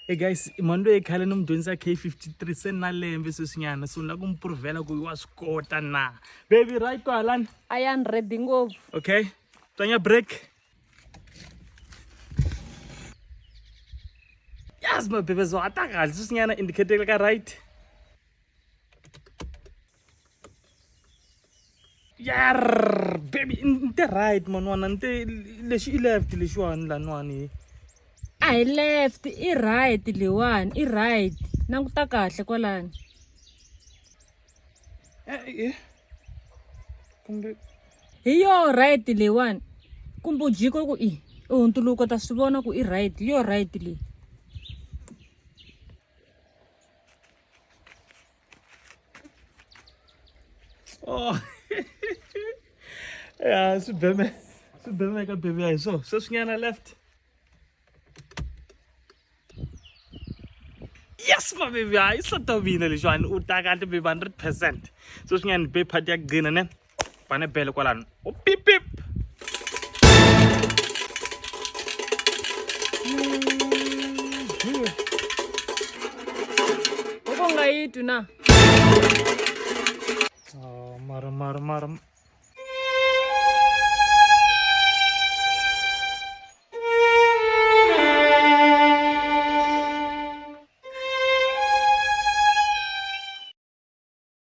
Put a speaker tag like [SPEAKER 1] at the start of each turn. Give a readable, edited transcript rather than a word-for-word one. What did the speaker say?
[SPEAKER 1] Hey guys, mhani loyi khale ni n'wi dyondzisa K53 se na lembe sweswinyana so ni lava ku n'wi puruvhela ku wa swi kota na. Baby right kwalani.
[SPEAKER 2] A ya ni ready ngopfu.
[SPEAKER 1] Okay. Tswanya break. Yes, my baby so ata kahle sweswinyana indicator ka right. Yar, baby ni te right manwana ni te lexi i left lexiwani laniwani.
[SPEAKER 2] A hi left i right leyiwani i right languta kahle kwalani.
[SPEAKER 1] Eh, eh. Kumbe
[SPEAKER 2] Hi yo right leyiwani kumbe u jika ku i u hundzuluka u ta swi vona ku i right hi yo right leyi.
[SPEAKER 1] Oh. Ya swi beme swi bemeka baby ya hi swo sweswinyana left. Yes my baby hayi swa mina lexiwani u ta kahle baby 100%. Sweswinyana be part ya kugcina ne. Bane bele kwalano. U pip pip.
[SPEAKER 2] U ko nga yi twi na?
[SPEAKER 1] Oh, mara mara mara.